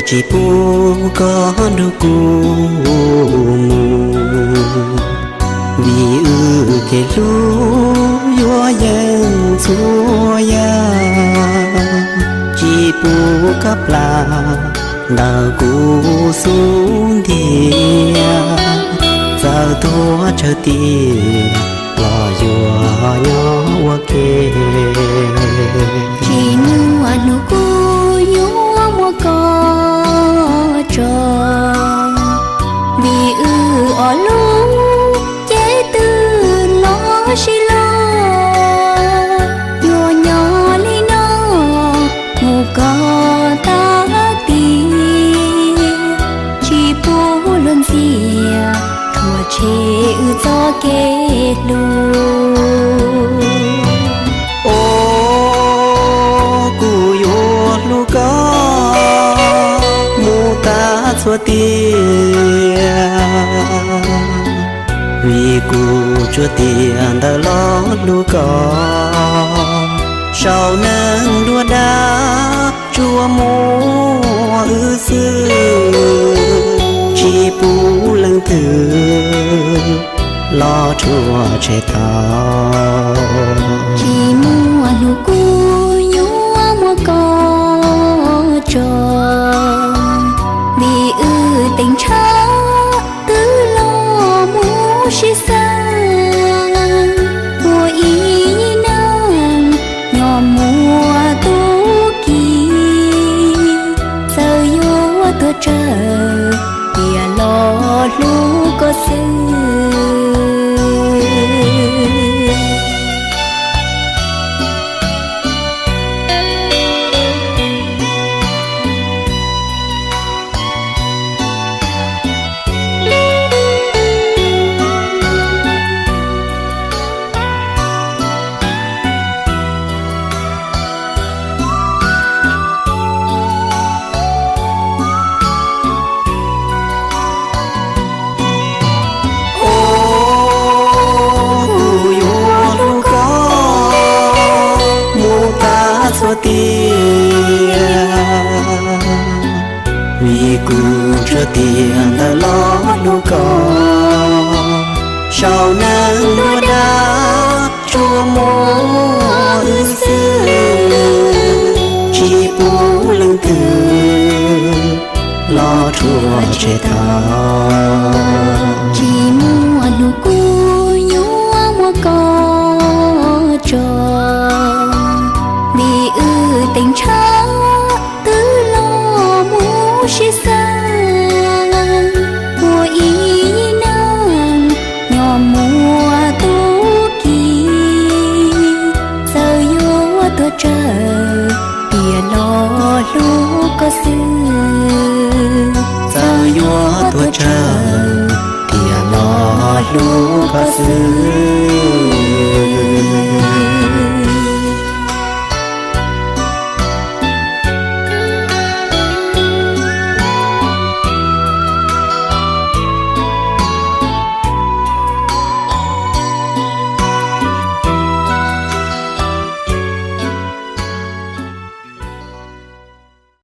Tsis pub koj nrug kuv mus, vim wb kev hlub yuav yeej txhua yam. Tsis pub koj plam ntawm kuv xub ntiag, txawm tuag tsawg tiam los yuav nyob ua ke. Tsis muaj hnub kuv yuav muab koj tso, vim wb ob lub cev twb los sib loj. Yuav nyob li no mus kom tag tiam, tsis pub luag ntxias, rhuav tshem wb txoj kev hlub. Os, kuv yuav hlub koj mus tag txhua tiam, vim kuv tsuas tiam ntawm los hlub koj. Saum neeg dua dab tsuas muaj wb xwb, tsis pub leej twg los rhuav tshem tau. Tsis muaj hnub kuv yuav muab koj tso, vim wb teev ntshaw twb los mus sib xeeb. Ua ib yig neeg nyob muaj tu ki, txawm yuav tuag tsawg tiam los hlub koj xwb. Os, kuv yuav hlub koj mus tag txhua tiam, vim kuv tsuas tiam ntawm los hlub koj. Saum neeg dua dab tsuas muaj wb xwb, tsis pub leej twg los rhuav tshem tau. Tsis muaj hnub kuv yuav muab koj tso, vim wb teev ntshaw twb los mus sib xeeb. Ua ib yig neeg nyob muaj tu ki, txawm yuav tuag tsawg tiam los hlub koj xwb. Txawm yuav tuag tsawg tiam los hlub koj xwb.